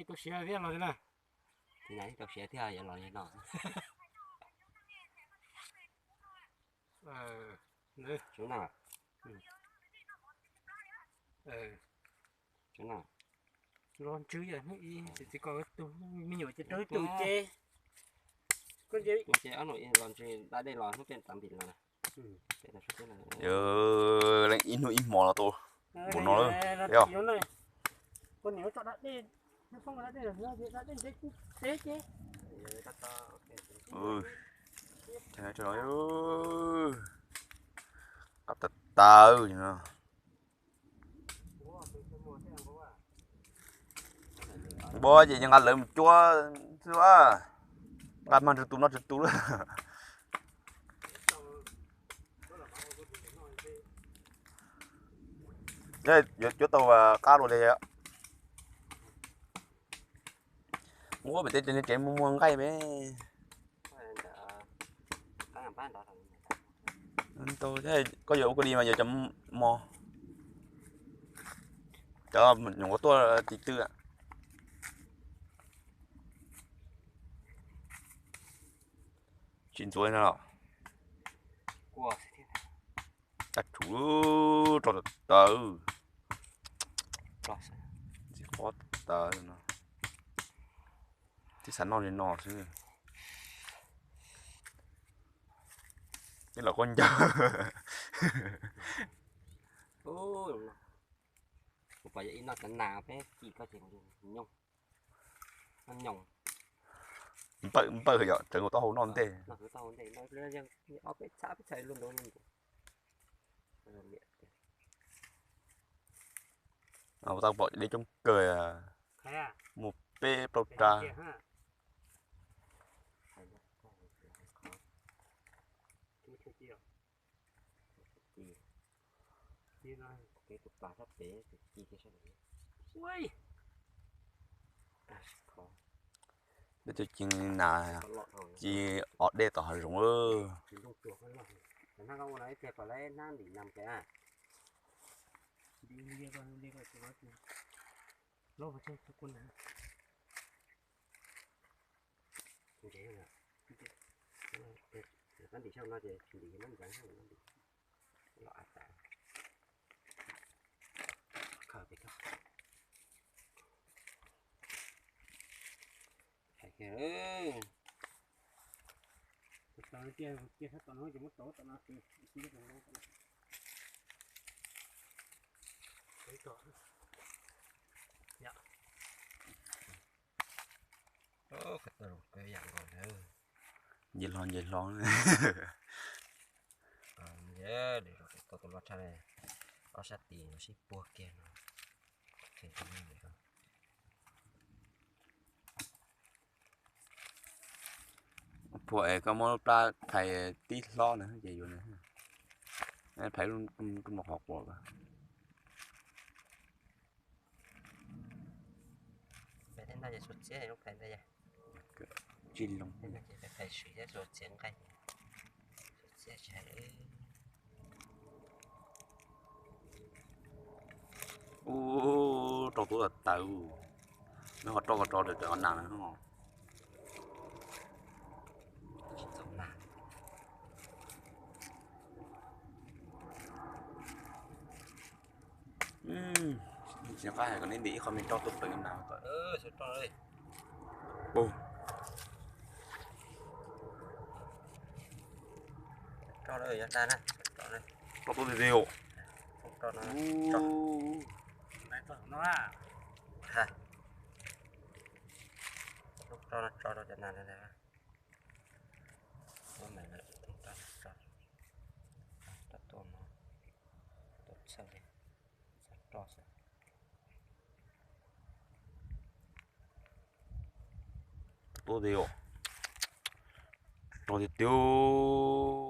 Tau siav thiab los na. Tau siav thiab yuav los li no. Los ntswv yog hnub ib txiv txiv ko tus me nyuam ces rau tus ces. Tus ces ob nus los ntswv da dej los hnub peb tam npim los. Leej ib hnub ib hmo los tau npaum no lawm. Qab tas tas no. Npua ces nqa lawv mus cuab xwb, nqa mag ntsws tus no ntsws tus lawm. Yuav cuab tau qab dua li. Ua pem tej tsev muag muag nqaij pem. Koj yuav ua kuv li mas yuav cov mos, cov nyuam qhuav tuaj tiv twj. Tsis ntxuav no los. Tsuv rau tawv. Txiv qhov tawv no. Tib xav noj li no xwb. Ib los koj ncaws. Kuv pom yog ib noj cov nas peb ci koj ces nyoos. Nyoos. Npawj npawj yom, tseev kuv taub hau noj ntej. Kuv tau pom dej coob kawg, muaj peb plaub rab. Peb tus ci nas ci os dej tom hav zoov. Nce hlo nce hlo. Tau tus loj tshaj li, ob sab tis no sib puag kiag no. Puag es koj muab lub plab phais tib hlob na ces yuav, phais lub qhov quas. Tsis loo. Ub, rau tub tawv, neb ho rau ko rau tawv nas no. Tsis nco qab hais kom neb ntim ib qho me roj tuaj pem nas kom. Roj tuaj tiag tiag. Roj no tso rau cov nas. Tuaj tiag, rau tiag tiag.